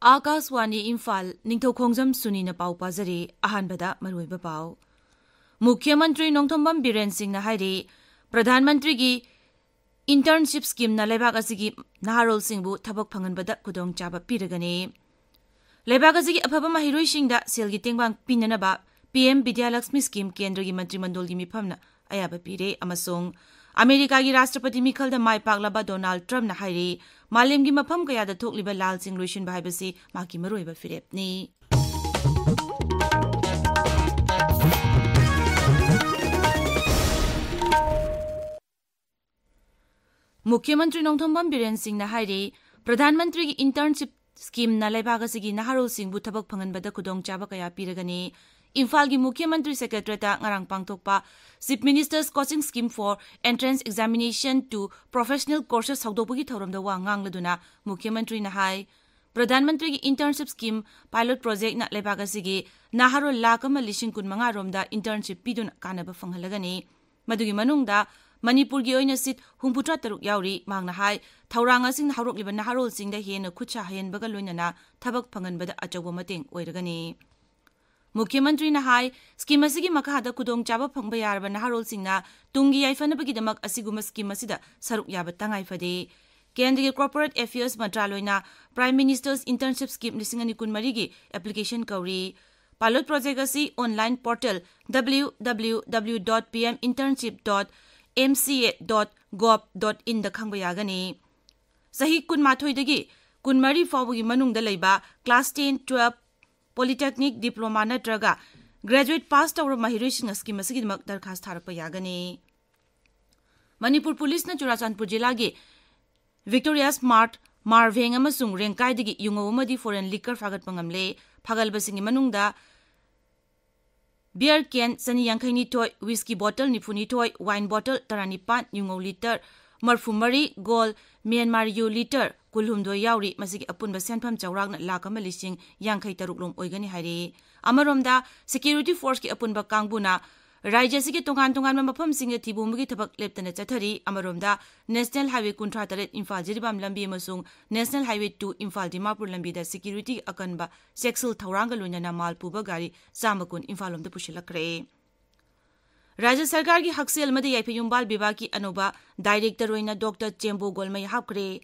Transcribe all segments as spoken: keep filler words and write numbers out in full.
ꯑꯥꯀꯥꯁꯋꯥꯅꯤ ꯏꯝꯐꯥꯜ, ꯅꯤꯡꯊꯧꯈꯣꯡꯖꯝ ꯁꯨꯅꯤꯅ ꯄꯥꯎ ꯄꯥꯖꯔꯤ꯫ ꯑꯍꯥꯟꯕꯗ ꯃꯔꯨꯑꯣꯏꯕ ꯄꯥꯎ꯫ ꯃꯨꯈ꯭ꯌ ꯃꯟꯇ꯭ꯔꯤ ꯅꯣꯡꯊꯣꯝꯕꯝ ꯕꯤꯔꯦꯟ ꯁꯤꯡꯅ ꯍꯥꯏꯔꯤ, ꯄ꯭ꯔꯙꯥꯟ ꯃꯟꯇ꯭ꯔꯤꯒꯤ internship schemeꯅ ꯂꯩꯕꯥꯛ ꯑꯁꯤꯒꯤ ꯅꯍꯥꯔꯣꯜꯁꯤꯡꯕꯨ ꯊꯕꯛ ꯐꯪꯍꯟꯕꯗ ꯈꯨꯗꯣꯡꯆꯥꯕ ꯄꯤꯔꯒꯅꯤ꯫ ꯂꯩꯕꯥꯛ ꯑꯁꯤꯒꯤ ꯑꯐꯕ ꯃꯍꯩꯔꯣꯏꯁꯤꯡꯗ ꯁꯦꯜꯒꯤ ꯇꯦꯡꯕꯥꯡ ꯄꯤꯅꯅꯕ ꯄꯤ ꯑꯦꯝ ꯕꯤꯗ꯭ꯌꯥꯂꯛꯁꯃꯤ scheme ꯀꯦꯟꯗ꯭ꯔꯒꯤ ꯃꯟꯇ꯭ꯔꯤ ꯃꯟꯗꯣꯜꯒꯤ ꯃꯤꯐꯝꯅ ꯑꯌꯥꯕ ꯄꯤꯔꯦ꯫ ꯑꯃꯁꯨꯡ ꯑꯃꯦꯔꯤꯀꯥꯒꯤ ꯔꯥꯁꯇ꯭ꯔꯄꯇꯤ ꯃꯤꯈꯜꯗ ꯃꯥꯏ ꯄꯥꯛꯂꯕ ꯗꯣꯅꯥꯜꯗ ꯇ꯭ꯔꯝꯞꯅ ꯍꯥꯏꯔꯤ, ꯃꯥꯂꯦꯝꯒꯤ ꯃꯐꯝ ꯀꯌꯥꯗ ꯊꯣꯛꯂꯤꯕ ꯂꯥꯜꯁꯤꯡ ꯂꯣꯏꯁꯤꯟꯕ ꯍꯥꯏꯕꯁꯤ ꯃꯍꯥꯛꯀꯤ ꯃꯔꯨꯑꯣꯏꯕ ꯐꯤꯔꯦꯞꯅꯤ꯫ ꯃꯨꯈ꯭ꯌ ꯃꯟꯇ꯭ꯔꯤ ꯅꯣꯡꯊꯣꯝꯕꯝ ꯕꯤꯔꯦꯟ ꯁꯤꯡꯅ ꯍꯥꯏꯔꯤ, ꯄ꯭ꯔꯙꯥꯟ ꯃꯟꯇ꯭ꯔꯤꯒꯤ internship schemeꯅ ꯂꯩꯕꯥꯛ ꯑꯁꯤꯒꯤ ꯅꯍꯥꯔꯣꯜꯁꯤꯡꯕꯨ ꯊꯕꯛ ꯐꯪꯍꯟꯕꯗ ꯈꯨꯗꯣꯡꯆꯥꯕ ꯀꯌꯥ ꯄꯤꯔꯒꯅꯤ꯫ ꯏꯝꯐꯥꯜꯒꯤ ꯃꯨꯈ꯭ꯌ ꯃꯟꯇ꯭ꯔꯤ secretariatꯇ ꯉꯔꯥꯡ ꯄꯥꯡꯊꯣꯛꯄ Chief Minister's Coaching Scheme for Entrance Examination to Professional Courses ꯍꯧꯗꯣꯛꯄꯒꯤ ꯊꯧꯔꯝꯗ ꯋꯥ ꯉꯥꯡꯂꯗꯨꯅ ꯃꯨꯈ꯭ꯌ ꯃꯟꯇ꯭ꯔꯤꯅ ꯍꯥꯏ, ꯄ꯭ꯔꯙꯥꯟ ꯃꯟꯇ꯭ꯔꯤꯒꯤ internship scheme pilot projectꯅ ꯂꯩꯕꯥꯛ ꯑꯁꯤꯒꯤ ꯅꯍꯥꯔꯣꯜ ꯂꯥꯈ ꯑꯃ ꯂꯤꯁꯤꯡ ꯀꯨꯟ ꯃꯉꯥ ꯔꯣꯝꯗ internship ꯄꯤꯗꯨꯅ ꯀꯥꯟꯅꯕ ꯐꯪꯍꯜꯂꯒꯅꯤ꯫ ꯃꯗꯨꯒꯤ ꯃꯅꯨꯡꯗ ꯃꯅꯤꯄꯨꯔꯒꯤ ꯑꯣꯏꯅ seat ꯍꯨꯝꯐꯨꯇꯔꯥ ꯇꯔꯨꯛ ꯌꯥꯎꯔꯤ꯫ ꯃꯍꯥꯛꯅ ꯍꯥꯏ, ꯊꯧꯔꯥꯡ ꯑꯁꯤꯅ ꯍꯧꯔꯛꯂꯤꯕ ꯅꯍꯥꯔꯣꯜꯁꯤꯡꯗ ꯍꯦꯟꯅ ꯈꯨꯠꯁꯥ ꯍꯩꯍꯟꯕꯒ ꯂꯣꯏꯅꯅ ꯊꯕꯛ ꯐꯪꯍꯟꯕꯗ ꯑꯆꯧꯕ ꯃꯇꯦꯡ ꯑꯣꯏꯔꯒꯅꯤ꯫ ꯃꯨꯈ꯭ꯌ ꯃꯟꯇ꯭ꯔꯤꯅ ꯍꯥꯏ, scheme ꯑꯁꯤꯒꯤ ꯃꯈꯥꯗ ꯈꯨꯗꯣꯡꯆꯥꯕ ꯐꯪꯕ ꯌꯥꯔꯕ ꯅꯍꯥꯔꯣꯜꯁꯤꯡꯅ ꯇꯨꯡꯒꯤ ꯌꯥꯏꯐꯅꯕꯒꯤꯗꯃꯛ ꯑꯁꯤꯒꯨꯝꯕ scheme ꯑꯁꯤꯗ ꯁꯔꯨꯛ ꯌꯥꯕ ꯇꯉꯥꯏ ꯐꯗꯦ꯫ ꯀꯦꯟꯗ꯭ꯔꯒꯤ Corporate Affairs ꯃꯟꯇ꯭ꯔꯥꯂꯣꯏꯅ Prime Minister's Internship Scheme ꯂꯤꯁꯤꯡ ꯑꯅꯤ ꯀꯨꯟꯃꯔꯤꯒꯤ application ꯀꯧꯔꯤ꯫ Pilot project ꯑꯁꯤ online portal W W W dot P M internship dot M C A dot gov dot inꯗ ꯈꯪꯕ ꯌꯥꯒꯅꯤ꯫ ꯆꯍꯤ ꯀꯨꯟꯃꯥꯊꯣꯏꯗꯒꯤ ꯀꯨꯟꯃꯔꯤ ꯐꯥꯎꯕꯒꯤ ꯃꯅꯨꯡꯗ ꯂꯩꯕ class ten, twelve, polytechnic, diploma ꯅꯠꯇ꯭ꯔꯒ graduate pass ꯇꯧꯔꯕ ꯃꯍꯩꯔꯣꯏꯁꯤꯡꯅ scheme ꯑꯁꯤꯒꯤꯗꯃꯛ ꯗꯔꯈꯥꯁ ꯊꯥꯔꯛꯄ ꯌꯥꯒꯅꯤ꯫ ꯃꯅꯤꯄꯨꯔ ꯄꯨꯂꯤꯁꯅ ꯆꯨꯔꯥꯆꯥꯟꯄꯨꯔ ꯖꯤꯂꯥꯒꯤ Victorious Mart, ꯃꯥꯔꯚꯦꯡ ꯑꯃꯁꯨꯡ ꯔꯦꯡꯀꯥꯏꯗꯒꯤ ꯌꯨꯉꯧ ꯑꯃꯗꯤ foreign liquor ꯐꯥꯒꯠꯄ ꯉꯝꯂꯦ꯫ ꯐꯥꯒꯠꯂꯕꯁꯤꯡꯒꯤ ꯃꯅꯨꯡꯗ beer can ꯆꯅꯤ ꯌꯥꯡꯈꯩ ꯅꯤꯊꯣꯏ, whisky bottle ꯅꯤꯐꯨ ꯅꯤꯊꯣꯏ, wine bottle ꯇꯔꯥꯅꯤꯄꯥꯟ, ꯌꯨꯉꯧ litre ꯃꯔꯐꯨ ꯃꯔꯤ, ꯒꯣꯜ ꯃ꯭ꯌꯥꯟꯃꯥꯔ ꯌꯨ litre ꯀꯨꯟꯍꯨꯝꯗꯣꯏ ꯌꯥꯎꯔꯤ꯫ ꯃꯁꯤꯒꯤ ꯑꯄꯨꯟꯕ ꯁꯦꯟꯐꯝ ꯆꯥꯎꯔꯥꯛꯅ ꯂꯥꯈ ꯑꯃ ꯂꯤꯁꯤꯡ ꯌꯥꯡꯈꯩ ꯇꯔꯨꯛ ꯂꯣꯝ ꯑꯣꯏꯒꯅꯤ ꯍꯥꯏꯔꯤ꯫ ꯑꯃꯔꯣꯝꯗ, security forceꯀꯤ ꯑꯄꯨꯟꯕ ꯀꯥꯡꯕꯨꯅ ꯔꯥꯖ꯭ꯌ ꯑꯁꯤꯒꯤ ꯇꯣꯉꯥꯟ ꯇꯣꯉꯥꯟꯕ ꯃꯐꯝꯁꯤꯡꯗ ꯊꯤꯕꯣꯡꯕꯒꯤ ꯊꯕꯛ ꯂꯦꯞꯇꯅ ꯆꯠꯊꯔꯤ꯫ ꯑꯃꯔꯣꯝꯗ, National Highway ꯀꯨꯟꯊ꯭ꯔꯥ ꯇꯔꯦꯠ ꯏꯝꯐꯥꯜ ꯖꯤꯔꯤꯕꯥꯝ ꯂꯝꯕꯤ ꯑꯃꯁꯨꯡ National Highway two Imphal Dimapur ꯂꯝꯕꯤꯗ security ꯑꯀꯟꯕ ꯆꯦꯛꯁꯤꯜ ꯊꯧꯔꯥꯡꯒ ꯂꯣꯏꯅꯅ ꯃꯥꯜ ꯄꯨꯕ ꯒꯥꯔꯤ ꯆꯥꯝꯃ ꯀꯨꯟ ꯏꯝꯐꯥꯜ ꯂꯣꯝꯗ ꯄꯨꯁꯤꯜꯂꯛꯈ꯭ꯔꯦ꯫ ꯔꯥꯖ꯭ꯌ ꯁꯔꯀꯥꯔꯒꯤ ꯍꯛꯁꯦꯜ ꯑꯃꯗꯤ ꯌꯥꯏꯐ ꯌꯨꯝꯕꯥꯜ ꯕꯤꯚꯥꯒꯀꯤ ꯑꯅꯧꯕ director ꯑꯣꯏꯅ ꯗꯣꯛꯇꯔ ꯆꯦꯝꯕꯣ ꯒꯣꯜꯃꯩ ꯍꯥꯞꯈ꯭ꯔꯦ꯫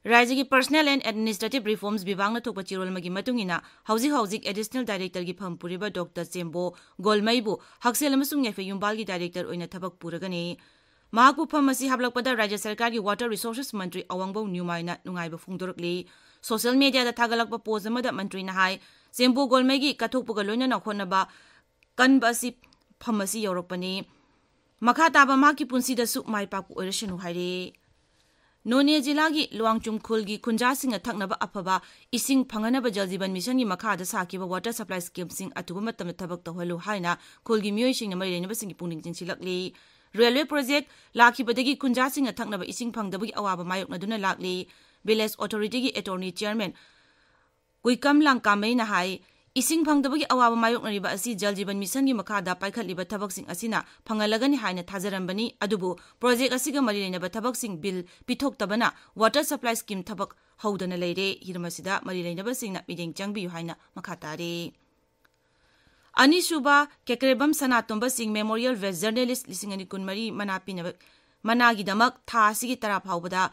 ꯔꯥꯖ꯭ꯌꯒꯤ Personnel and Administrative Reforms ꯕꯤꯚꯥꯒꯅ ꯊꯣꯛꯄ ꯆꯦꯔꯣꯜ ꯑꯃꯒꯤ ꯃꯇꯨꯡ ꯏꯟꯅ, ꯍꯧꯖꯤꯛ ꯍꯧꯖꯤꯛ additional directorꯒꯤ ꯐꯝ ꯄꯨꯔꯤꯕ ꯗꯣꯛꯇꯔ ꯆꯦꯝꯕꯣ ꯒꯣꯜꯃꯩꯕꯨ ꯍꯛꯁꯦꯜ ꯑꯃꯁꯨꯡ ꯌꯥꯏꯐ ꯌꯨꯝꯕꯥꯜꯒꯤ director ꯑꯣꯏꯅ ꯊꯕꯛ ꯄꯨꯔꯒꯅꯤ꯫ ꯃꯍꯥꯛꯄꯨ ꯐꯝ ꯑꯁꯤ ꯍꯥꯞꯂꯛꯄꯗ ꯔꯥꯖ꯭ꯌ ꯁꯔꯀꯥꯔꯒꯤ Water Resources ꯃꯟꯇ꯭ꯔꯤ ꯑꯋꯥꯡꯕꯧ ꯅ꯭ꯌꯨꯃꯥꯏꯅ ꯅꯨꯡꯉꯥꯏꯕ ꯐꯣꯡꯗꯣꯔꯛꯂꯤ꯫ Social mediaꯗ ꯊꯥꯒꯠꯂꯛꯄ post ꯑꯃꯗ ꯃꯟꯇ꯭ꯔꯤꯅ ꯍꯥꯏ, ꯆꯦꯝꯕꯣ ꯒꯣꯜꯃꯩꯒꯤ ꯀꯠꯊꯣꯛꯄꯒ ꯂꯣꯏꯅꯅ ꯍꯣꯠꯅꯕ ꯀꯟꯕ ꯑꯁꯤ ꯐꯝ ꯑꯁꯤ ꯌꯧꯔꯛꯄꯅꯤ꯫ ꯃꯈꯥ ꯇꯥꯕ ꯃꯍꯥꯛꯀꯤ ꯄꯨꯟꯁꯤꯗꯁꯨ ꯃꯥꯏ ꯄꯥꯛꯄ ꯑꯣꯏꯔꯁꯅꯨ ꯍꯥꯏꯔꯦ꯫ ꯅꯣꯅꯦ ꯖꯤꯂꯥꯒꯤ ꯂꯨꯋꯥꯡꯆꯨꯝ ꯈꯨꯜꯒꯤ ꯈꯨꯟꯖꯥꯁꯤꯡꯅ ꯊꯛꯅꯕ ꯑꯐꯕ ꯏꯁꯤꯡ ꯐꯪꯍꯟꯅꯕ ꯖꯜ ꯖꯤꯕꯟ ꯃꯤꯁꯟꯒꯤ ꯃꯈꯥꯗ ꯁꯥꯈꯤꯕ water supply schemeꯁꯤꯡ ꯑꯊꯨꯕ ꯃꯇꯝꯗ ꯊꯕꯛ ꯇꯧꯍꯜꯂꯨ ꯍꯥꯏꯅ ꯈꯨꯜꯒꯤ ꯃꯤꯑꯣꯏꯁꯤꯡꯅ ꯃꯔꯤ ꯂꯩꯅꯕꯁꯤꯡꯒꯤ ꯄꯨꯛꯅꯤꯡ ꯆꯤꯡꯁꯤꯜꯂꯛꯂꯤ꯫ Railway project ꯂꯥꯛꯈꯤꯕꯗꯒꯤ ꯈꯨꯟꯖꯥꯁꯤꯡꯅ ꯊꯛꯅꯕ ꯏꯁꯤꯡ ꯐꯪꯗꯕꯒꯤ ꯑꯋꯥꯕ ꯃꯥꯌꯣꯛꯅꯗꯨꯅ ꯂꯥꯛꯂꯤ꯫ Village Authorityꯒꯤ attorney chairman ꯀꯨꯏꯀꯝ ꯂꯥꯡꯀꯥꯃꯩꯅ ꯍꯥꯏ, ꯏꯁꯤꯡ ꯐꯪꯗꯕꯒꯤ ꯑꯋꯥꯕ ꯃꯥꯌꯣꯛꯅꯔꯤꯕ ꯑꯁꯤ ꯖꯜ ꯖꯤꯕꯟ ꯃꯤꯁꯟꯒꯤ ꯃꯈꯥꯗ ꯄꯥꯏꯈꯠꯂꯤꯕ ꯊꯕꯛꯁꯤꯡ ꯑꯁꯤꯅ ꯐꯪꯍꯜꯂꯒꯅꯤ ꯍꯥꯏꯅ ꯊꯥꯖꯔꯝꯕꯅꯤ, ꯑꯗꯨꯕꯨ project ꯑꯁꯤꯒ ꯃꯔꯤ ꯂꯩꯅꯕ ꯊꯕꯛꯁꯤꯡ bill ꯄꯤꯊꯣꯛꯇꯕꯅ water supply scheme ꯊꯕꯛ ꯍꯧꯗꯅ ꯂꯩꯔꯦ꯫ ꯍꯤꯔꯝ ꯑꯁꯤꯗ ꯃꯔꯤ ꯂꯩꯅꯕꯁꯤꯡꯅ ꯃꯤꯠꯌꯦꯡ ꯆꯪꯕꯤꯌꯨ ꯍꯥꯏꯅ ꯃꯈꯥ ꯇꯥꯔꯤ꯫ ꯑꯅꯤꯁꯨꯕ ꯀꯦꯀ꯭ꯔꯦꯕꯝ ꯁꯅꯥꯇꯣꯝꯕ ꯁꯤꯡ Memorial Best Journalist ꯂꯤꯁꯤꯡ ꯑꯅꯤ ꯀꯨꯟꯃꯔꯤ ꯃꯅꯥ ꯄꯤꯅꯕ, ꯃꯅꯥꯒꯤꯗꯃꯛ ꯊꯥ ꯑꯁꯤꯒꯤ ꯇꯔꯥ ꯐꯥꯎꯕꯗ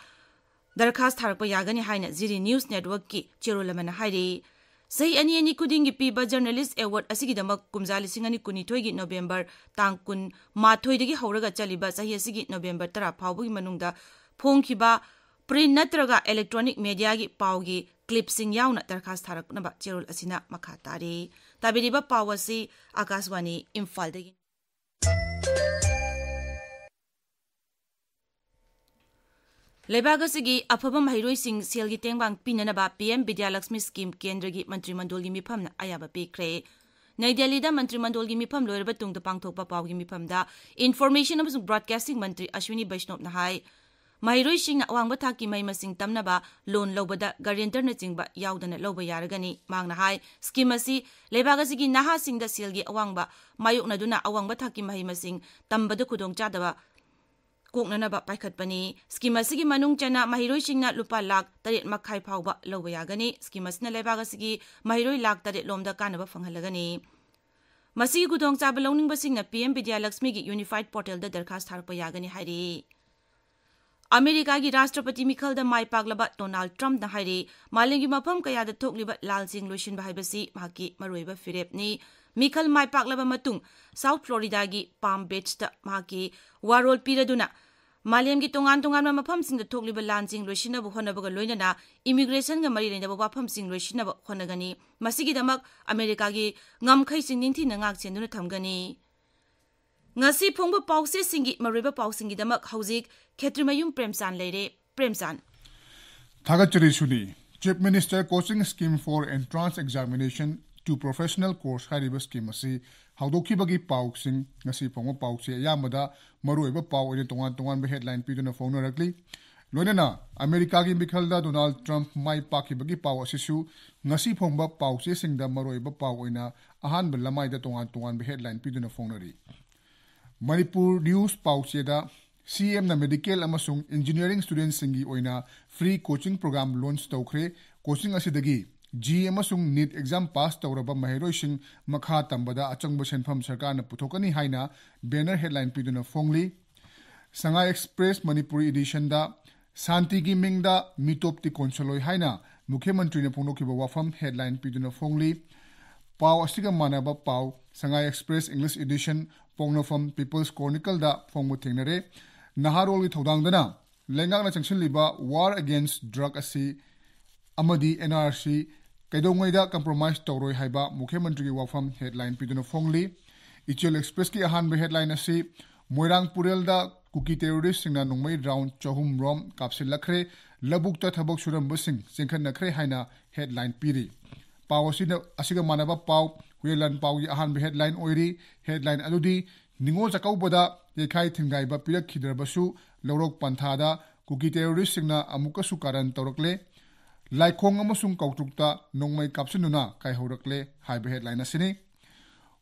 ꯗꯔꯈꯥꯁ ꯊꯥꯔꯛꯄ ꯌꯥꯒꯅꯤ ꯍꯥꯏꯅ ꯖꯤꯔꯤ News Networkꯀꯤ ꯆꯦꯔꯣꯜ ꯑꯃꯅ ꯍꯥꯏꯔꯤ꯫ ꯆꯍꯤ ꯑꯅꯤ ꯑꯅꯤ ꯈꯨꯗꯤꯡꯒꯤ ꯄꯤꯕ Journalist Award ꯑꯁꯤꯒꯤꯗꯃꯛ ꯀꯨꯝꯖꯥ ꯂꯤꯁꯤꯡ ꯑꯅꯤ ꯀꯨꯟꯅꯤꯊꯣꯏꯒꯤ November ꯇꯥꯡ ꯀꯨꯟ ꯃꯥꯊꯣꯏꯗꯒꯤ ꯍꯧꯔꯒ ꯆꯠꯂꯤꯕ ꯆꯍꯤ ꯑꯁꯤꯒꯤ November ꯇꯔꯥ ꯐꯥꯎꯕꯒꯤ ꯃꯅꯨꯡꯗ ꯐꯣꯡꯈꯤꯕ print ꯅꯠꯇ꯭ꯔꯒ electronic mediaꯒꯤ ꯄꯥꯎꯒꯤ clipꯁꯤꯡ ꯌꯥꯎꯅ ꯗꯔꯈꯥꯁ ꯊꯥꯔꯛꯅꯕ ꯆꯦꯔꯣꯜ ꯑꯁꯤꯅ ꯃꯈꯥ ꯇꯥꯔꯤ꯫ ꯇꯥꯕꯤꯔꯤꯕ ꯄꯥꯎ ꯑꯁꯤ ꯑꯥꯀꯥꯁꯕꯥꯅꯤ ꯏꯝꯐꯥꯜꯗꯒꯤ꯫ ꯂꯩꯕꯥꯛ ꯑꯁꯤꯒꯤ ꯑꯐꯕ ꯃꯍꯩꯔꯣꯏꯁꯤꯡ ꯁꯦꯜꯒꯤ ꯇꯦꯡꯕꯥꯡ ꯄꯤꯅꯅꯕ PM ꯕꯤꯗ꯭ꯌꯥꯂꯛꯁꯃꯤ scheme ꯀꯦꯟꯗ꯭ꯔꯒꯤ ꯃꯟꯇ꯭ꯔꯤ ꯃꯟꯗꯣꯜꯒꯤ ꯃꯤꯐꯝꯅ ꯑꯌꯥꯕ ꯄꯤꯈ꯭ꯔꯦ꯫ ꯅꯩ ꯗꯦꯜꯂꯤꯗ ꯃꯟꯇ꯭ꯔꯤ ꯃꯟꯗꯣꯜꯒꯤ ꯃꯤꯐꯝ ꯂꯣꯏꯔꯕ ꯇꯨꯡꯗ ꯄꯥꯡꯊꯣꯛꯄ ꯄꯥꯎꯒꯤ ꯃꯤꯐꯝꯗ Information ꯑꯃꯁꯨꯡ Broadcasting ꯃꯟꯇ꯭ꯔꯤ ꯑꯁ꯭ꯋꯤꯅꯤ ꯕꯩꯁꯅꯣꯞꯅ ꯍꯥꯏ, ꯃꯍꯩꯔꯣꯏꯁꯤꯡꯅ ꯑꯋꯥꯡꯕ ꯊꯥꯛꯀꯤ ꯃꯍꯩ ꯃꯁꯤꯡ ꯇꯝꯅꯕ ꯂꯣꯟ ꯂꯧꯕꯗ ꯒꯥꯔꯦꯟꯇꯔꯅꯆꯤꯡꯕ ꯌꯥꯎꯗꯅ ꯂꯧꯕ ꯌꯥꯔꯒꯅꯤ꯫ ꯃꯍꯥꯛꯅ ꯍꯥꯏ, ꯁ꯭ꯀꯤꯝ ꯑꯁꯤ ꯂꯩꯕꯥꯛ ꯑꯁꯤꯒꯤ ꯅꯍꯥꯁꯤꯡꯗ ꯁꯦꯜꯒꯤ ꯑꯋꯥꯡꯕ ꯃꯥꯌꯣꯛꯅꯗꯨꯅ ꯑꯋꯥꯡꯕ ꯊꯥꯛꯀꯤ ꯃꯍꯩ ꯃꯁꯤꯡ ꯇꯝꯕꯗ ꯈꯨꯗꯣꯡꯆꯥꯗꯕ ꯀꯣꯛꯅꯅꯕ ꯄꯥꯏꯈꯠꯄꯅꯤ꯫ ꯁ꯭ꯀꯤꯝ ꯑꯁꯤꯒꯤ ꯃꯅꯨꯡ ꯆꯟꯅ ꯃꯍꯩꯔꯣꯏꯁꯤꯡꯅ ꯂꯨꯄꯥ ꯂꯥꯈ ꯇꯔꯦꯠ ꯃꯈꯥꯏ ꯐꯥꯎꯕ ꯂꯧꯕ ꯌꯥꯒꯅꯤ꯫ ꯁ꯭ꯀꯤꯝ ꯑꯁꯤꯅ ꯂꯩꯕꯥꯛ ꯑꯁꯤꯒꯤ ꯃꯍꯩꯔꯣꯏ ꯂꯥꯈ ꯇꯔꯦꯠ ꯂꯣꯝꯗ ꯀꯥꯟꯅꯕ ꯐꯪꯍꯜꯂꯒꯅꯤ꯫ ꯃꯁꯤꯒꯤ ꯈꯨꯗꯣꯡꯆꯥꯕ ꯂꯧꯅꯤꯡꯕꯁꯤꯡꯅ ꯄꯤ ꯑꯦꯝ ꯕꯤꯗ꯭ꯌꯥꯂꯛꯁꯃꯤꯒꯤ ꯌꯨꯅꯤꯐꯥꯏꯗ ꯄꯣꯔꯇꯦꯜꯗ ꯗꯔꯈꯥꯁ ꯊꯥꯔꯛꯄ ꯌꯥꯒꯅꯤ ꯍꯥꯏꯔꯤ꯫ ꯑꯃꯦꯔꯤꯀꯥꯒꯤ ꯔꯥꯁꯇ꯭ꯔꯄꯇꯤ ꯃꯤꯈꯜꯗ ꯃꯥꯏ ꯄꯥꯛꯂꯕ ꯗꯣꯅꯥꯜꯗ ꯇ꯭ꯔꯝꯞꯅ ꯍꯥꯏꯔꯤ, ꯃꯥꯂꯦꯝꯒꯤ ꯃꯐꯝ ꯀꯌꯥꯗ ꯊꯣꯛꯂꯤꯕ ꯂꯥꯟꯁꯤꯡ ꯂꯣꯏꯁꯤꯟꯕ ꯍꯥꯏꯕꯁꯤ ꯃꯍꯥꯛꯀꯤ ꯃꯔꯨꯑꯣꯏꯕ ꯐꯤꯔꯦꯞꯅꯤ꯫ ꯃꯤꯈꯜ ꯃꯥꯏ ꯄꯥꯛꯂꯕ ꯃꯇꯨꯡ ꯁꯥꯎꯊ ꯐ꯭ꯂꯣꯔꯤꯗꯥꯒꯤ ꯄꯥꯝ ꯕꯤꯆꯇ ꯃꯍꯥꯛꯀꯤ ꯋꯥꯔꯣꯜ ꯄꯤꯔꯗꯨꯅ ꯃꯥꯂꯦꯝꯒꯤ ꯇꯣꯉꯥꯟ ꯇꯣꯉꯥꯟꯕ ꯃꯐꯝꯁꯤꯡꯗ ꯊꯣꯛꯂꯤꯕ ꯂꯥꯟꯁꯤꯡ ꯂꯣꯏꯁꯤꯟꯅꯕ ꯍꯣꯠꯅꯕꯒ ꯂꯣꯏꯅꯅ ꯏꯃꯤꯒ꯭ꯔꯦꯁꯟꯒ ꯃꯔꯤ ꯂꯩꯅꯕ ꯋꯥꯐꯝꯁꯤꯡ ꯂꯣꯏꯁꯤꯟꯅꯕ ꯍꯣꯠꯅꯒꯅꯤ꯫ ꯃꯁꯤꯒꯤꯗꯃꯛ ꯑꯃꯦꯔꯤꯀꯥꯒꯤ ꯉꯝꯈꯩꯁꯤꯡ ꯅꯤꯡꯊꯤꯅ ꯉꯥꯛꯁꯦꯟꯗꯨꯅ ꯊꯝꯒꯅꯤ꯫ ꯉꯁꯤ ꯐꯣꯡꯕ ꯄꯥꯎꯆꯦꯁꯤꯡꯒꯤ ꯃꯔꯨꯑꯣꯏꯕ ꯄꯥꯎꯁꯤꯡꯒꯤꯗꯃꯛ ꯍꯧꯖꯤꯛ ꯈꯦꯇ꯭ꯔꯤꯃꯌꯨꯝ ꯄ꯭ꯔꯦꯝꯆꯥꯟ ꯂꯩꯔꯦ꯫ ꯄ꯭ꯔꯦꯝꯆꯥꯟ꯫ ꯊꯥꯒꯠꯆꯔꯤ ꯁꯨꯅꯤ꯫ Chief Minister Coaching Scheme for Entrance Examination to Professional Course ꯍꯥꯏꯔꯤꯕ ꯁ꯭ꯀꯤꯝ ꯑꯁꯤ ꯍꯧꯗꯣꯛꯈꯤꯕꯒꯤ ꯄꯥꯎꯁꯤꯡ ꯉꯁꯤ ꯐꯣꯡꯕ ꯄꯥꯎꯆꯦ ꯑꯌꯥꯝꯕꯗ ꯃꯔꯨꯑꯣꯏꯕ ꯄꯥꯎ ꯑꯣꯏꯅ ꯇꯣꯉꯥꯟ ꯇꯣꯉꯥꯟꯕ ꯍꯦꯗꯂꯥꯏꯟ ꯄꯤꯗꯨꯅ ꯐꯣꯡꯅꯔꯛꯂꯤ꯫ ꯂꯣꯏꯅꯅ ꯑꯃꯦꯔꯤꯀꯥꯒꯤ ꯃꯤꯈꯜꯗ ꯗꯣꯅꯥꯜꯗ ꯇ꯭ꯔꯝꯞ ꯃꯥꯏ ꯄꯥꯛꯈꯤꯕꯒꯤ ꯄꯥꯎ ꯑꯁꯤꯁꯨ ꯉꯁꯤ ꯐꯣꯡꯕ ꯄꯥꯎꯆꯦꯁꯤꯡꯗ ꯃꯔꯨꯑꯣꯏꯕ ꯄꯥꯎ ꯑꯣꯏꯅ ꯑꯍꯥꯟꯕ ꯂꯃꯥꯏꯗ ꯇꯣꯉꯥꯟ ꯇꯣꯉꯥꯟꯕ ꯍꯦꯗꯂꯥꯏꯟ ꯄꯤꯗꯨꯅ ꯐꯣꯡꯅꯔꯤ꯫ ꯃꯅꯤꯄꯨꯔ ꯅ꯭ꯌꯨꯁ ꯄꯥꯎꯆꯦꯗ ꯁꯤ ꯑꯦꯝꯅ ꯃꯦꯗꯤꯀꯦꯜ ꯑꯃꯁꯨꯡ ꯏꯟꯖꯤꯅꯤꯌꯥꯔꯤꯡ ꯁ꯭ꯇꯨꯗꯦꯟꯠꯁꯤꯡꯒꯤ ꯑꯣꯏꯅ ꯐ꯭ꯔꯤ ꯀꯣꯆꯤꯡ ꯄ꯭ꯔꯣꯒ꯭ꯔꯥꯝ ꯂꯣꯟꯆ ꯇꯧꯈ꯭ꯔꯦ꯫ ꯀꯣꯆꯤꯡ ꯑꯁꯤꯗꯒꯤ ꯖꯤ ꯑꯦꯝ ꯑꯃꯁꯨꯡ ꯅꯤꯠ ꯑꯦꯛꯖꯥꯝ ꯄꯥꯁ ꯇꯧꯔꯕ ꯃꯍꯩꯔꯣꯏꯁꯤꯡ ꯃꯈꯥ ꯇꯝꯕꯗ ꯑꯆꯪꯕ ꯁꯦꯟꯐꯝ ꯁꯔꯀꯥꯔꯅ ꯄꯨꯊꯣꯛꯀꯅꯤ ꯍꯥꯏꯅ ꯕꯦꯅꯔ ꯍꯦꯗꯂꯥꯏꯟ ꯄꯤꯗꯨꯅ ꯐꯣꯡꯂꯤ꯫ ꯁꯉꯥꯏ ꯑꯦꯛꯁꯄ꯭ꯔꯦꯁ ꯃꯅꯤꯄꯨꯔꯤ ꯏꯗꯤꯁꯟꯗ ꯁꯥꯟꯇꯤꯒꯤ ꯃꯤꯡꯗ ꯃꯤꯇꯣꯞꯇꯤ ꯀꯣꯟꯁꯤꯜꯂꯣꯏ ꯍꯥꯏꯅ ꯃꯨꯈ꯭ꯌ ꯃꯟꯇ꯭ꯔꯤꯅ ꯐꯣꯡꯗꯣꯛꯈꯤꯕ ꯋꯥꯐꯝ ꯍꯦꯗꯂꯥꯏꯟ ꯄꯤꯗꯨꯅ ꯐꯣꯡꯂꯤ꯫ ꯄꯥꯎ ꯑꯁꯤꯒ ꯃꯥꯟꯅꯕ ꯄꯥꯎ ꯁꯉꯥꯏ ꯑꯦꯛꯁꯄ꯭ꯔꯦꯁ ꯏꯪꯂꯤꯁ ꯏꯗꯤꯁꯟ, ꯄꯣꯛꯅꯐꯝ ꯄꯤꯄꯜꯁ ꯀ꯭ꯔꯣꯅꯤꯀꯜꯗ ꯐꯣꯡꯕ ꯊꯦꯡꯅꯔꯦ꯫ ꯅꯍꯥꯔꯣꯜꯒꯤ ꯊꯧꯗꯥꯡꯗꯅ ꯂꯩꯉꯥꯛꯅ ꯆꯪꯁꯤꯜꯂꯤꯕ ꯋꯥꯔ ꯑꯦꯒꯦꯟꯁ ꯗ꯭ꯔꯒ ꯑꯁꯤ ꯑꯃꯗꯤ ꯑꯦꯟ ꯑꯥꯔ ꯁꯤ ꯀꯩꯗꯧꯉꯩꯗ ꯀꯝꯄ꯭ꯔꯣꯃꯥꯏꯁ ꯇꯧꯔꯣꯏ ꯍꯥꯏꯕ ꯃꯨꯈ꯭ꯌ ꯃꯟꯇ꯭ꯔꯤꯒꯤ ꯋꯥꯐꯝ ꯍꯦꯗꯂꯥꯏꯟ ꯄꯤꯗꯨꯅ ꯐꯣꯡꯂꯤ꯫ ꯏꯆꯦꯜ ꯑꯦꯛꯁꯄ꯭ꯔꯦꯁꯀꯤ ꯑꯍꯥꯟꯕ ꯍꯦꯗꯂꯥꯏꯟ ꯑꯁꯤ ꯃꯣꯏꯔꯥꯡ ꯄꯨꯔꯦꯜꯗ ꯀꯨꯀꯤ ꯇꯦꯔꯣꯔꯤꯁꯁꯤꯡꯅ ꯅꯣꯡꯃꯩ ꯔꯥꯎꯟ ꯆꯍꯨꯝ ꯔꯣꯝ ꯀꯥꯞꯁꯤꯜꯂꯛꯈ꯭ꯔꯦ, ꯂꯧꯕꯨꯛꯇ ꯊꯕꯛ ꯁꯨꯔꯝꯕꯁꯤꯡ ꯆꯦꯟꯈꯠꯅꯈ꯭ꯔꯦ ꯍꯥꯏꯅ ꯍꯦꯗꯂꯥꯏꯟ ꯄꯤꯔꯤ꯫ ꯄꯥꯎ ꯑꯁꯤꯅ, ꯑꯁꯤꯒ ꯃꯥꯟꯅꯕ ꯄꯥꯎ ꯍꯨꯌꯦꯟꯂꯥꯟ ꯄꯥꯎꯒꯤ ꯑꯍꯥꯟꯕ ꯍꯦꯗꯂꯥꯏꯟ ꯑꯣꯏꯔꯤ꯫ ꯍꯦꯗꯂꯥꯏꯟ ꯑꯗꯨꯗꯤ ꯅꯤꯉꯣꯜ ꯆꯥꯛꯀꯧꯕꯗ ꯌꯩꯈꯥꯏ ꯊꯤꯟꯒꯥꯏꯕ ꯄꯤꯔꯛꯈꯤꯗ꯭ꯔꯕꯁꯨ ꯂꯧꯔꯣꯛ ꯄꯟꯊꯥꯗ ꯀꯨꯀꯤ ꯇꯦꯔꯣꯔꯤꯁꯁꯤꯡꯅ ꯑꯃꯨꯛꯀꯁꯨ ꯀꯥꯔꯟ ꯇꯧꯔꯛꯂꯦ, ꯂꯥꯏꯈꯣꯡ ꯑꯃꯁꯨꯡ ꯀꯧꯇ꯭ꯔꯨꯛꯇ ꯅꯣꯡꯃꯩ ꯀꯥꯞꯁꯤꯟꯗꯨꯅ ꯀꯥꯏꯍꯧꯔꯛꯂꯦ ꯍꯥꯏꯕ ꯍꯦꯗꯂꯥꯏꯟ ꯑꯁꯤꯅꯤ꯫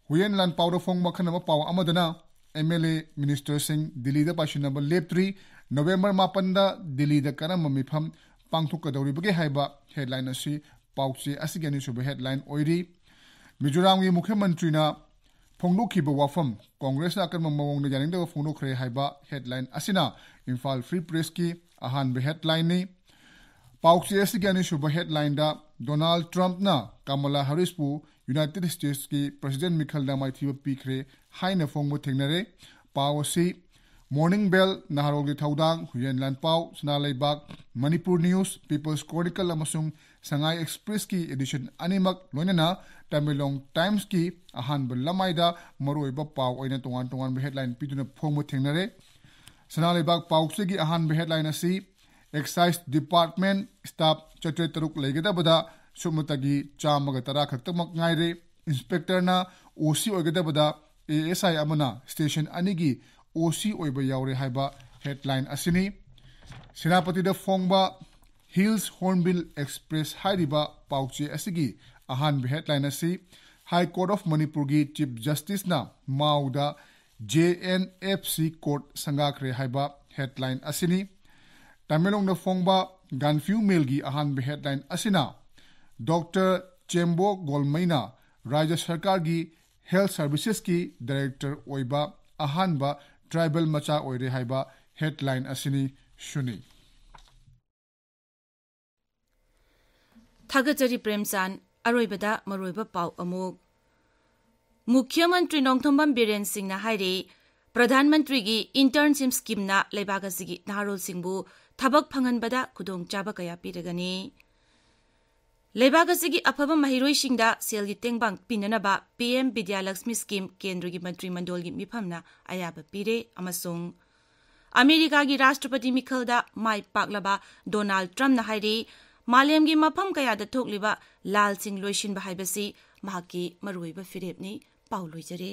ꯍꯨꯌꯦꯟ ꯂꯥꯟꯄꯥꯎꯗ ꯐꯣꯡꯕ ꯑꯈꯟꯅꯕ ꯄꯥꯎ ꯑꯃꯗꯅ, ꯑꯦꯝ ꯑꯦꯜ ꯑꯦ ꯃꯤꯅꯤꯁꯇꯔꯁꯤꯡ ꯗꯤꯜꯂꯤꯗ ꯄꯥꯏꯁꯤꯟꯅꯕ ꯂꯦꯞꯇ꯭ꯔꯤ, ꯅꯣꯕꯦꯝꯕꯔ ꯃꯥꯄꯟꯗ ꯗꯤꯜꯂꯤꯗ ꯀꯔꯝꯕ ꯃꯤꯐꯝ ꯄꯥꯡꯊꯣꯛꯀꯗꯧꯔꯤꯕꯒꯦ ꯍꯥꯏꯕ ꯍꯦꯗꯂꯥꯏꯟ ꯑꯁꯤ ꯄꯥꯎꯆꯦ ꯑꯁꯤꯒꯤ ꯑꯅꯤꯁꯨꯕ ꯍꯦꯗꯂꯥꯏꯟ ꯑꯣꯏꯔꯤ꯫ ꯃꯤꯖꯣꯔꯥꯝꯒꯤ ꯃꯨꯈ꯭ꯌ ꯃꯟꯇ꯭ꯔꯤꯅ ꯐꯣꯡꯗꯣꯛꯈꯤꯕ ꯋꯥꯐꯝ ꯀꯣꯡꯒ꯭ꯔꯦꯁꯅ ꯑꯀꯟꯕ ꯃꯑꯣꯡꯗ ꯌꯥꯅꯤꯡꯗꯕ ꯐꯣꯡꯗꯣꯛꯈ꯭ꯔꯦ ꯍꯥꯏꯕ ꯍꯦꯗꯂꯥꯏꯟ ꯑꯁꯤꯅ ꯏꯝꯐꯥꯜ ꯐ꯭ꯔꯤ ꯄ꯭ꯔꯦꯁꯀꯤ ꯑꯍꯥꯟꯕ ꯍꯦꯗꯂꯥꯏꯟꯅꯤ꯫ ꯄꯥꯎꯆꯦ ꯑꯁꯤꯒꯤ ꯑꯅꯤꯁꯨꯕ ꯍꯦꯗꯂꯥꯏꯟꯗ ꯗꯣꯅꯥꯜꯗ ꯇ꯭ꯔꯝꯞꯅ ꯀꯃꯂꯥ ꯍꯔꯤꯁꯄꯨ ꯌꯨꯅꯥꯏꯇꯦꯗ ꯁ꯭ꯇꯦꯠꯁꯀꯤ ꯄ꯭ꯔꯁꯤꯗꯦꯟꯠ ꯃꯤꯈꯜꯗ ꯃꯥꯏꯊꯤꯕ ꯄꯤꯈ꯭ꯔꯦ ꯍꯥꯏꯅ ꯐꯣꯡꯕ ꯊꯦꯡꯅꯔꯦ꯫ ꯄꯥꯎ ꯑꯁꯤ ꯃꯣꯔꯅꯤꯡ ꯕꯦꯜ, ꯅꯍꯥꯔꯣꯜꯒꯤ ꯊꯧꯗꯥꯡ, ꯍꯨꯏꯌꯦꯟ ꯂꯥꯟꯄꯥꯎ, ꯁꯅꯥ ꯂꯩꯕꯥꯛ, ꯃꯅꯤꯄꯨꯔ ꯅ꯭ꯌꯨꯁ, ꯄꯤꯄꯜꯁ ꯀ꯭ꯔꯣꯅꯤꯀꯜ ꯑꯃꯁꯨꯡ ꯁꯉꯥꯏ ꯑꯦꯛꯁꯄ꯭ꯔꯦꯁꯀꯤ ꯑꯦꯗꯤꯁꯟ ꯑꯅꯤꯃꯛ, ꯂꯣꯏꯅꯅ ꯇꯃꯦꯡꯂꯣꯡ ꯇꯥꯏꯝꯁꯀꯤ ꯑꯍꯥꯟꯕ ꯂꯃꯥꯏꯗ ꯃꯔꯨꯑꯣꯏꯕ ꯄꯥꯎ ꯑꯣꯏꯅ ꯇꯣꯉꯥꯟ ꯇꯣꯉꯥꯟꯕ ꯍꯦꯗꯂꯥꯏꯟ ꯄꯤꯗꯨꯅ ꯐꯣꯡꯕ ꯊꯦꯡꯅꯔꯦ꯫ ꯁꯅꯥ ꯂꯩꯕꯥꯛ ꯄꯥꯎꯆꯦꯒꯤ ꯑꯍꯥꯟꯕ ꯍꯦꯗꯂꯥꯏꯟ ꯑꯁꯤ, ꯑꯦꯛꯁꯥꯏꯖ ꯗꯤꯄꯥꯔꯠꯃꯦꯟꯠ ꯁ꯭ꯇꯥꯐ ꯆꯥꯇ꯭ꯔꯦꯠ ꯇꯔꯨꯛ ꯂꯩꯒꯗꯕꯗ ꯁꯨꯞꯅꯇꯒꯤ ꯆꯥꯝꯃꯒ ꯇꯔꯥ ꯈꯛꯇꯃꯛ ꯉꯥꯏꯔꯦ꯫ ꯏꯟꯁꯄꯦꯛꯇꯔꯅ ꯑꯣ ꯁꯤ ꯑꯣꯏꯒꯗꯕꯗ ꯑꯦ ꯑꯦꯁ ꯑꯥꯏ ꯑꯃꯅ ꯁ꯭ꯇꯦꯁꯟ ꯑꯅꯤꯒꯤ ꯑꯣ ꯁꯤ ꯑꯣꯏꯕ ꯌꯥꯎꯔꯦ ꯍꯥꯏꯕ ꯍꯦꯗꯂꯥꯏꯟ ꯑꯁꯤꯅꯤ꯫ ꯁꯦꯅꯥꯄꯇꯤꯗ ꯐꯣꯡꯕ ꯍꯤꯜꯁ ꯍꯣꯔꯟꯕꯤꯜ ꯑꯦꯛꯁꯄ꯭ꯔꯦꯁ ꯍꯥꯏꯔꯤꯕ ꯄꯥꯎꯆꯦ ꯑꯁꯤꯒꯤ ꯑꯍꯥꯟꯕ ꯍꯦꯗꯂꯥꯏꯟ ꯑꯁꯤ, ꯍꯥꯏ ꯀꯣꯔꯠ ꯑꯣꯐ ꯃꯅꯤꯄꯨꯔꯒꯤ ꯆꯤꯐ ꯖꯁꯇꯤꯁꯅ ꯃꯥꯎꯗ J N F C court ꯁꯪꯒꯥꯈ꯭ꯔꯦ ꯍꯥꯏꯕ ꯍꯦꯗꯂꯥꯏꯟ ꯑꯁꯤꯅꯤ꯫ ꯇꯃꯦꯡꯂꯣꯡꯗ ꯐꯣꯡꯕ ꯒꯥꯟꯐꯤꯌꯨ ꯃꯦꯜꯒꯤ ꯑꯍꯥꯟꯕ ꯍꯦꯗꯂꯥꯏꯟ ꯑꯁꯤꯅ, ꯗꯣꯛꯇꯔ ꯆꯦꯝꯕꯣ ꯒꯣꯜꯃꯩꯅ ꯔꯥꯖ꯭ꯌ ꯁꯔꯀꯥꯔꯒꯤ ꯍꯦꯜꯊ ꯁꯔꯚꯤꯁꯦꯁꯀꯤ ꯗꯥꯏꯔꯦꯛꯇꯔ ꯑꯣꯏꯕ ꯑꯍꯥꯟꯕ ꯇ꯭ꯔꯥꯏꯕꯦꯜ ꯃꯆꯥ ꯑꯣꯏꯔꯦ ꯍꯥꯏꯕ ꯍꯦꯗꯂꯥꯏꯟ ꯑꯁꯤꯅꯤ꯫ ꯁꯨꯅꯤ꯫ ꯊꯥꯒꯠꯆꯔꯤ ꯄ꯭ꯔꯦꯝꯆꯥꯟ꯫ ꯑꯔꯣꯏꯕꯗ ꯃꯔꯨꯑꯣꯏꯕ ꯄꯥꯎ ꯑꯃꯨꯛ꯫ ꯃꯨꯈ꯭ꯌ ꯃꯟꯇ꯭ꯔꯤ ꯅꯣꯡꯊꯣꯝꯕꯝ ꯕꯤꯔꯦꯟ ꯁꯤꯡꯅ ꯍꯥꯏꯔꯤ, ꯄ꯭ꯔꯙꯥꯟ ꯃꯟꯇ꯭ꯔꯤꯒꯤ ꯏꯟꯇꯔꯟꯁꯤꯞ ꯁ꯭ꯀꯤꯝꯅ ꯂꯩꯕꯥꯛ ꯑꯁꯤꯒꯤ ꯅꯍꯥꯔꯣꯜꯁꯤꯡꯕꯨ ꯊꯕꯛ ꯐꯪꯍꯟꯕꯗ ꯈꯨꯗꯣꯡꯆꯥꯕ ꯀꯌꯥ ꯄꯤꯔꯒꯅꯤ꯫ ꯂꯩꯕꯥꯛ ꯑꯁꯤꯒꯤ ꯑꯐꯕ ꯃꯍꯩꯔꯣꯏꯁꯤꯡꯗ ꯁꯦꯜꯒꯤ ꯇꯦꯡꯕꯥꯡ ꯄꯤꯅꯅꯕ ꯄꯤ ꯑꯦꯝ ꯕꯤꯗ꯭ꯌꯥ ꯂꯛꯁꯃꯤ ꯁ꯭ꯀꯤꯝ ꯀꯦꯟꯗ꯭ꯔꯒꯤ ꯃꯟꯇ꯭ꯔꯤ ꯃꯟꯗꯣꯜꯒꯤ ꯃꯤꯐꯝꯅ ꯑꯌꯥꯕ ꯄꯤꯔꯦ ꯑꯃꯁꯨꯡ ꯑꯃꯦꯔꯤꯀꯥꯒꯤ ꯔꯥꯁꯇ꯭ꯔꯄꯇꯤ ꯃꯤꯈꯜꯗ ꯃꯥꯏ ꯄꯥꯛꯂꯕ ꯗꯣꯅꯥꯜꯗ ꯇ꯭ꯔꯝꯞꯅ ꯍꯥꯏꯔꯤ, ꯃꯥꯂꯦꯝꯒꯤ ꯃꯐꯝ ꯀꯌꯥꯗ ꯊꯣꯛꯂꯤꯕ ꯂꯥꯜꯁꯤꯡ ꯂꯣꯏꯁꯤꯟꯕ ꯍꯥꯏꯕꯁꯤ ꯃꯍꯥꯛꯀꯤ ꯃꯔꯨꯑꯣꯏꯕ ꯐꯤꯔꯦꯞꯅꯤ꯫ ꯄꯥꯎ ꯂꯣꯏꯖꯔꯦ꯫